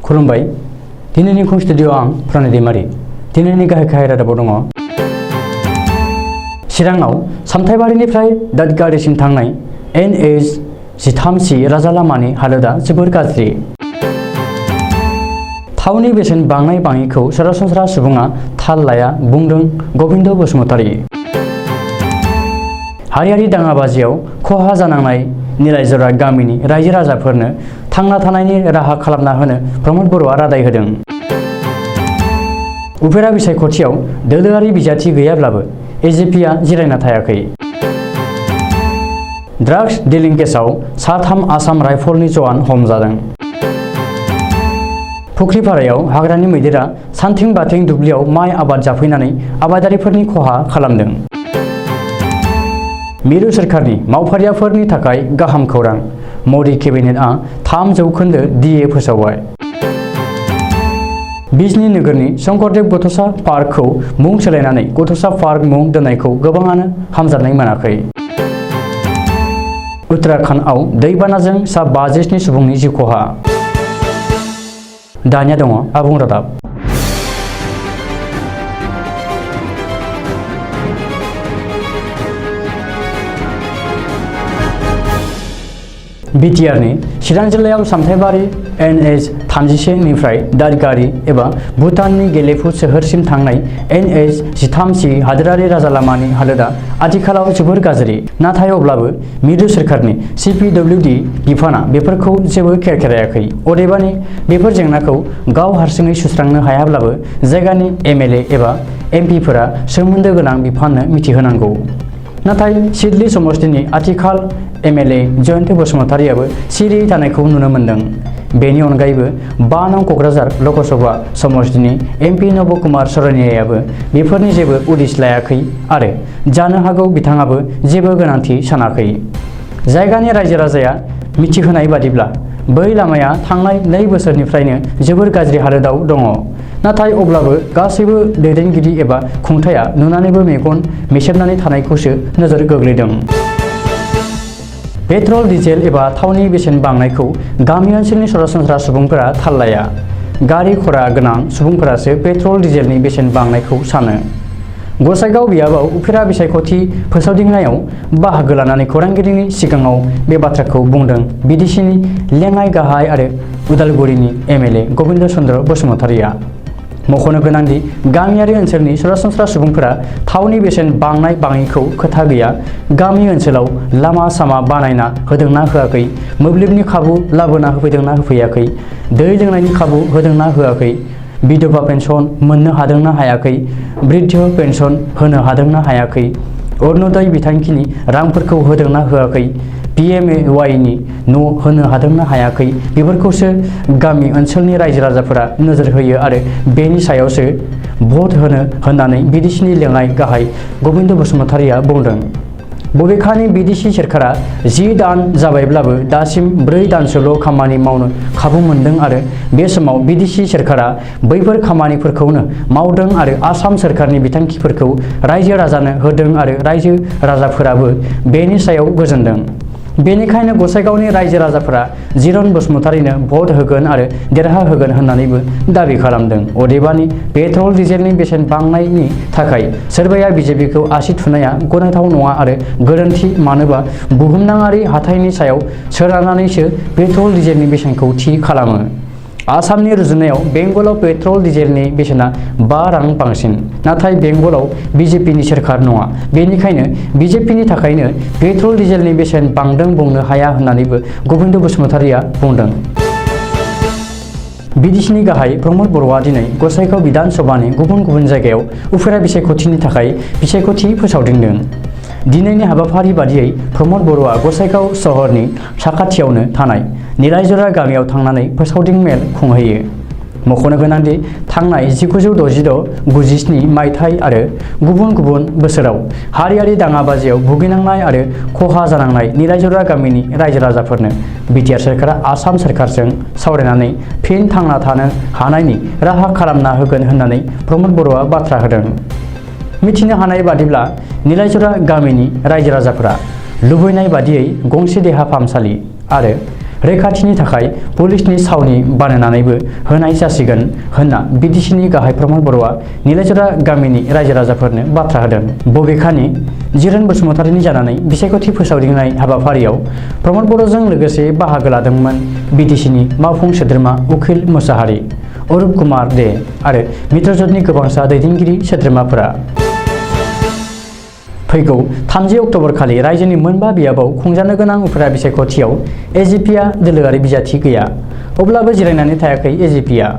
खुलुमबाय दिनैनि खुं स्टुडिअ आं प्रणय दैमारि दिनैनि गाहाय रादाबाव दङ चिराङाव सामथाइबारिनिफ्राय दादगारिसिम थांनाय NH13C राजा लामानि हालोदा जोबोर गाज्रि। थावनि बेसेन बांनाय बाङिखौ सरासनस्रा सुबुङा थाल लाया बुंदों गबिन्द बसुमतारी। हारियारि दाङाबाजियाव खहा जानांनाय निलायजरा गामिनि रायजो राजाफोरनो थांना थानायनि राहा खालामना होनो प्रमद बर'आ रादाय होदों। उफेरा बिसायख'थियाव दोलोआरि बिजाथि गैयाब्लाबो AGPआ जिरायना थायाखै। ड्राग्स डिलिं केसआव साथाम आसाम राइफलनि जवान हमजादों। फुख्रिपारायाव हाग्रानि मैदेरा सानथिं बाथिं दुब्लियाव माइ आबाद जाफैनानै आबादारिफोरनि खहा खालामदों। मिरु सोरखारनि मावफारियाफोरनि थाखाय गाहाम खौरां मदि केबिनेटआ 3% DA फोसावबाय। बिजनी नोगोरनि शंकरदेव गथ'सा पार्कखौ मुं सोलायनानै गथ'सा पार्क मुं दोननायखौ गोबाङानो हामजानाय मोनाखै। उत्तराखन्डआव दैबानाजों सा 57 सुबुंनि जिउ खहा। दानिया दङ आबुं रादाब। BTRनि चिरां जिल्लायाव सामथाइबारि NH13C निफ्राय दादगारि एबा भुटाननि गेलेफु सोहोरसिम थांनाय NH13C हादोरारि राजा लामानि हालोदा आथिखालाव जोबोर गाज्रि। नाथाय अब्लाबो मिरु सोरखारनि CPWD बिफाना बेफोरखौ जेबो खेरखेरायाखै। अदेबानि बेफोर जेंनाखौ गाव हारसिङै सुस्रांनो हायाब्लाबो जायगानि MLA एबा MPफोरा सोमोन्दो गोनां बिफाननो मिथिहोनांगौ। नाथाय सिडली समष्टिनि आथिखाल MLA जयन्त बसुमतारीआबो सिरियै थानायखौ नुनो मोन्दों। बेनि अनगायैबो 5 नं क'क्राझार लकसभा समष्टिनि MP नब कुमार सरनियायाबो बेफोरनि जेबो उदिस लायाखै आरो जानो हागौ बिथाङाबो जेबो गोनांथि सानाखै। जायगानि रायजो राजाया मिथिहोनाय बादिब्ला बै लामाया थांनाय 2 बोसोरनिफ्रायनो जोबोर गाज्रि हालोदाव दङ। नाथाय अब्लाबो गासैबो दैदेनगिरि एबा खुंथाया नुनानैबो मेगन मेसेबनानै थानायखौसो नोजोर गोग्लैदों। पेट्रल डिजेल एबा थावनि बेसेन बांनायखौ गामि ओनसोलनि सरासनस्रा सुबुंफोरा थाल लाया। गारि घरा गोनां सुबुंफोरासो पेट्रल डिजेलनि बेसेन बांनायखौ सानो। गसाइगाव बियाबाव उफेरा बिसायख'थि फोसावदिंनायाव बाहागो लानानै खौरांगिरिनि सिगाङाव बे बाथ्राखौ बुंदों BDCनि लेङाइ गाहाय आरो उदालगुरिनि MLA गबिन्द चन्द्र बसुमतारीआ। मख'नो गोनांदि गामियारि ओनसोलनि सरासनस्रा सुबुंफोरा थावनि बेसेन बांनाय बाङिखौ खोथा गैया। गामि ओनसोलाव लामा सामा बानायना होदोंना होआखै, मोब्लिबनि खाबु लाबोना होफैदोंना होफैयाखै, दै लोंनायनि खाबु होदोंना होआखै, बिधवा पेन्सन मोननो हादोंना हायाखै, बृद्ध पेन्सन होनो हादोंना हायाखै, अरुणोदय बिथांखिनि रांफोरखौ होदोंना होआखै, PMAY-नि न' होनो हादोंना हायाखै, बेफोरखौसो गामि ओनसोलनि रायजो राजाफोरा नोजोर होयो आरो बेनि सायावसो भट होनो होननानै BDCनि लेङाइ गाहाय गबिन्द बसुमतारीआ बुंदों। बबेखानि BDC सोरखारा 10 दान जाबायब्लाबो दासिम 4 दानसोल' खामानि मावनो खाबु मोनदों आरो बे समाव BDC सोरखारा बैफोर खामानिफोरखौनो मावदों आरो आसाम सोरखारनि बिथांखिफोरखौ रायजो राजानो होदों आरो रायजो राजाफोराबो बेनि सायाव गोजोनदों। बेनिखायनो गसाइगावनि रायजो राजाफोरा जिरन बसुमतारीनो भट होगोन आरो देरहा होगोन होननानैबो दाबि खालामदों। अदेबानि पेट्रल डिजेलनि बेसेन बांनायनि थाखाय सोरबाया BJPखौ आसि थुनाया गनायथाव नङा आरो गोरोन्थि। मानोबा बुहुमनाङारि हाथाइनि सायाव सोनारनानैसो पेट्रल डिजेलनि बेसेनखौ थि खालामो। आसामनि रुजुनायाव बेंगलाव पेट्रल डिजेलनि बेसेना 5 रां बांसिन। नाथाय बेंगलाव BJPनि सोरखार नङा। बेनिखायनो BJPनि थाखायनो पेट्रल डिजेलनि बेसेन बांदों बुंनो हाया होननानैबो गबिन्द बसुमतारीआ बुंदों। BDCनि गाहाय प्रमद बर'आ दिनै गसाइगाव बिधान सभानि गुबुन गुबुन जायगायाव उफेरा बिसायख'थिनि थाखाय बिसायख'थि फोसावदिंदों। दिनैनि हाबाफारि बादियै प्रमद बर'आ गसाइगाव सहरनि साखाथियावनो थानाय निलायजरा गामियाव थांनानै फोसावदिं मेल खुंहैयो। मख'नो गोनांदि थांनाय 1996-97 मायथाइ आरो गुबुन गुबुन बोसोराव हारियारि दाङाबाजियाव भुगिनांनाय आरो खहा जानांनाय निलायजरा गामिनि रायजो राजाफोरनो BTR सोरखारा आसाम सोरखारजों सावरायनानै फिन थांना थानो हानायनि राहा खालामना होगोन होननानै प्रमद बर'आ बाथ्रा होदों। मिथिनो हानाय बादिब्ला निलायजरा गामिनि रायजो राजाफोरा लुबैनाय बादियै गंसे देहा फाहामसालि आरो रैखाथिनि थाखाय पुलिसनि सावनि बानायनानैबो होनाय जासिगोन होनना बिटिसिनि गाहाय प्रमद बर'आ नीलाजरा गामिनि रायजो राजाफोरनो बाथ्रा होदों। बबेखानि जिरन बसुमतारीनि जानानै बिसायख'थि फोसावदिंनाय हाबाफारियाव प्रमद बर'जों लोगोसे बाहागो लादोंमोन बिटिसिनि मावफुं सोद्रोमा उखिल मोसाहारि, अरुप कुमार दे आरो मित्रजोतनि गोबांसा दैदेनगिरि सोद्रोमाफोरा। फैगौ 30 अक्ट'बर खालि रायजोनि मोनबा बियाबाव खुंजानो गोनां उफेरा बिसायख'थियाव एजिपिआ दोलोआरि बिजाथि गैया। अब्लाबो जिरायनानै थायाखै एजिपिआ।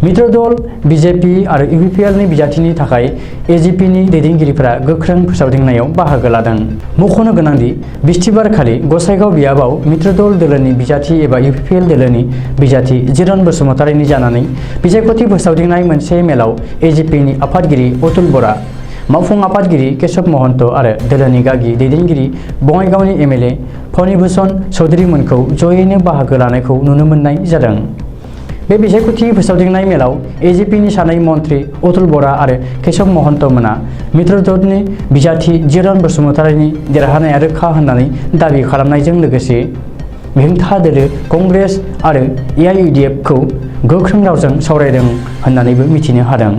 मित्र दल बिजेपि आरो इउपिपिएलनि बिजाथिनि थाखाय एजिपिनि दैदेनगिरिफोरा गोख्रों फोसावदिंनायाव बाहागो लादों। मख'नो गोनांदि बिस्थिबार खालि गसाइगाव बियाबाव मित्र दल दोलोनि बिजाथि एबा इउपिपिएल दोलोनि बिजाथि जिरन बसुमतारीनि जानानै बिसायख'थि फोसावदिंनाय मोनसे मेलाव एजिपिनि आफादगिरि अतुल बरा, मावफुं आफादगिरि केशब महन्त आरो दोलोनि गागि दैदेनगिरि बङाइगावनि एमएलए फणिभूषण चौधुरीमोनखौ जयैनो बाहागो लानायखौ नुनो मोननाय जादों। बे बिसायख'थि फोसावदिंनाय मेलाव एजिपिनि सानै मन्त्रि अतुल बरा आरो केशब महन्त मोना मित्रजोतनि बिजाथि जिरन बसुमतारीनि देरहानाया रोखा होननानै दाबि खालामनायजों लोगोसे हेंथा दोलो कंग्रेस आरो एआइइउडिएफखौ गोख्रों रावजों सावरायदों होननानैबो मिथिनो हादों।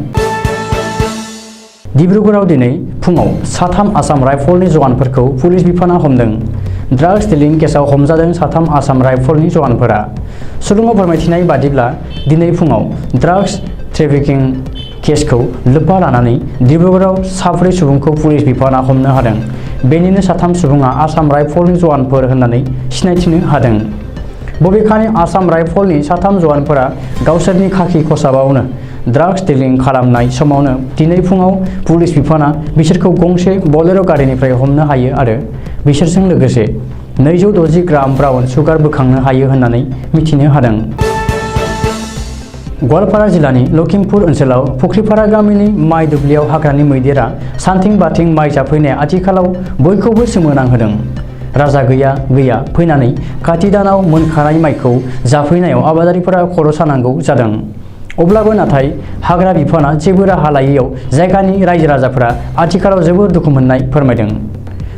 डिब्रुगड़आव दिनै फुङाव साथाम आसाम राइफलनि जवानफोरखौ पुलिस बिफाना हमदों। ड्राग्स डिलिं केसआव हमजादों साथाम आसाम राइफलनि जवानफोरा। सुलुङाव फोरमायथिनाय बादिब्ला दिनै फुङाव ड्राग्स ट्रेफिकिं केसखौ लोब्बा लानानै डिब्रुगड़आव साब्रै सुबुंखौ पुलिस बिफाना हमनो हादों। बेनिनो साथाम सुबुङा आसाम राइफलनि जवानफोर होननानै सिनायथिनो हादों। बबेखानि आसाम राइफलनि साथाम जवानफोरा गावसोरनि खाखि खसाबावनो ड्राग्स डिलिं खालामनाय समावनो दिनै फुङाव पुलिस बिफाना बिसोरखौ गंसे बलेर' गारिनिफ्राय हमनो हायो आरो बिसोरजों लोगोसे 260 ग्राम ब्राउन सुगार बोखांनो हायो होननानै मिथिनो हादों। गवालपारा जिल्लानि लखिमपुर ओनसोलाव फुख्रिपारा गामिनि माइ दुब्लियाव हाग्रानि मैदेरा सानथिं बाथिं माइ जाफैनाया आथिखालाव बयखौबो सोमोनांहोदों। राजा गैया गैया फैनानै काति दानाव मोनखानाय माइखौ जाफैनायाव आबादारिफोरा खर' सानांगौ जादों। अब्लाबो नाथाय हाग्रा बिफाना जेबो राहा लायैयाव जायगानि रायजो राजाफोरा आथिखालाव जोबोर दुखु मोननाय फोरमायदों।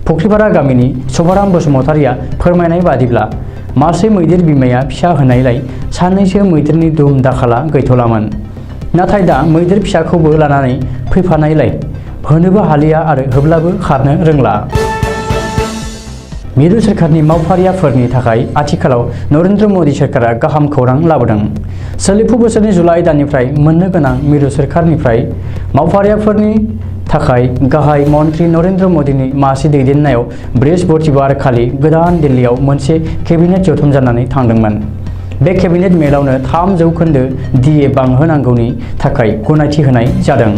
फुख्रिपारा गामिनि सभाराम बसुमतारीया फोरमायनाय बादिब्ला मासे मैदेर बिमाया फिसा होनायलाय साननैसो मैदेरनि दुम दाखाला गैथ'लामोन। नाथाय दा मैदेर फिसाखौबो लानानै फैफानायलाय होनोबो हालिया आरो होब्लाबो खारनो रोंला। मिरु सोरखारनि मावफारियाफोरनि थाखाय आथिखालाव नरेन्द्र मदि सोरखारा गाहाम खौरां लाबोदों। सोलिफु बोसोरनि जुलाइ दाननिफ्राय मोननो गोनां मिरु सोरखारनिफ्राय मावफारियाफोरनि थाखाय गाहाय मन्त्रि नरेन्द्र मदिनि मासि दैदेननायाव बृहस्पतिबार खालि गोदान दिल्लीयाव मोनसे केबिनेट जथुम जानानै थांदोंमोन। बे केबिनेट मेलावनो 3% DA बांहोनांगौनि थाखाय गनायथि होनाय जादों।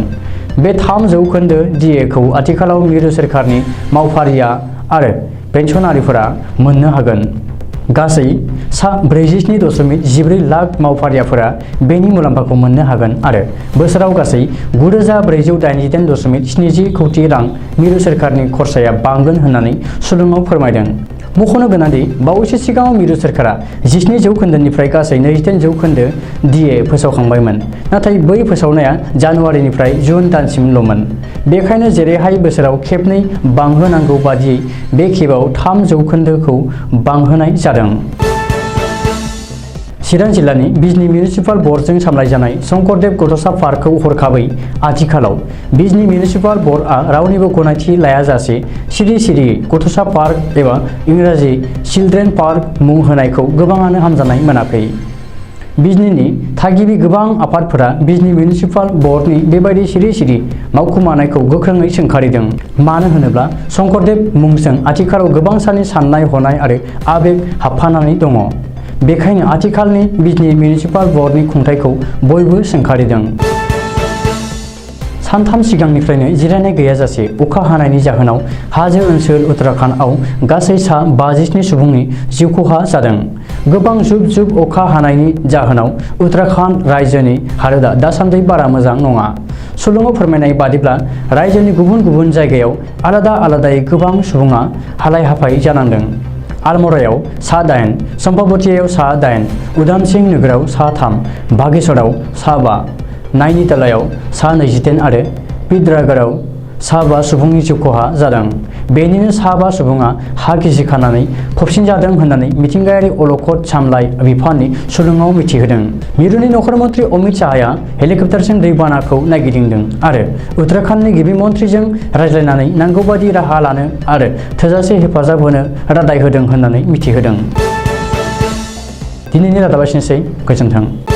बे 3% DA खौ आथिखालाव मिरु सोरखारनि मावफारिया आरो पेन्सनारिफोरा मोननो हागोन। गासै सा 47.14 लाख मावफारियाफोरा बेनि मुलाम्फाखौ मोननो हागोन आरो बोसोराव गासै 9488.70 कौटि रां मिरु सोरखारनि खरसाया बांगोन होननानै सुलुङाव फोरमायदों। मख'नो गोनांदि बावैसो सिगाङाव मिरु सोरखारा 17% गासै 27% DA फोसावखांबायमोन। नाथाय बै फोसावनाया जानुवारिनिफ्राय जुन दानसिमल'मोन। बेखायनो जेरैहाय बोसोराव खेबनै बांहोनांगौ बादियै बे खेबाव 3% खौ बांहोनाय जादों। चिरां जिल्लानि बिजनी मिउनिसिपाल बर्डजों सामलायजानाय शंकरदेव गथ'सा पार्कखौ हरखाबै आथिखालाव बिजनी मिउनिसिपाल बर्डआ रावनिबो गनायथि लायाजासे सिरि गथ'सा पार्क एबा इंराजि चिल्ड्रेन पार्क मुं होनायखौ गोबाङानो हामजानाय मोनाखै। बिजनीनि थागिबि गोबां आफादफोरा बिजनी मिउनिसिपाल बर्डनि बेबायदि सिरि मावखुमानायखौ गोख्रोङै सोंखारिदों। मानो होनोब्ला शंकरदेव मुंजों आथिखालाव गोबां साननि साननाय हनाय आरो आबेग हाबफानानै दङ। बेखायनो आथिखालनि बिजनी मिउनिसिपाल बर्डनि खुंथायखौ बयबो सोंखारिदों। सानथाम सिगांनिफ्रायनो जिरायनाय गैयाजासे अखा हानायनि जाहोनाव हाजो ओनसोल उत्तराखन्डआव गासै सा 57 सुबुंनि जिउ खहा जादों। गोबां जुब अखा हानायनि जाहोनाव उत्तराखन्ड रायजोनि हालोदा दासान्दि बारा मोजां नङा। सुलुङाव फोरमायनाय बादिब्ला रायजोनि गुबुन जायगायाव आलादायै गोबां सुबुङा हालाय हाफाय जानांदों। आलमरायाव सा 8, चम्पावतीयाव सा 8, उधमसिं नोगोराव सा 3, बागेश्वराव सा 5, नाइनीतालायाव सा 21 आरो पिथौरागढ़आव सा 5 सुबुंनि जिउ खहा जादों। बेनिनो सा 5 सुबुङा हा गिसिखानानै फबसिनजादों होननानै मिथिंगायारि अलखद सामलाय बिफाननि सुलुङाव मिथिहोदों। मिरुनि नखर मन्त्रि अमित शाहया हेलिकप्टारजों दैबानाखौ नायगिदिंदों आरो उत्तराखन्डनि गिबि मन्थ्रिजों रायज्लायनानै नांगौ बादि राहा लानो आरो थोजासे हेफाजाब होनो रादाय होदों होननानै मिथिहोदों। दिनैनि रादाबा एसेनोसै। गोजोन्थों।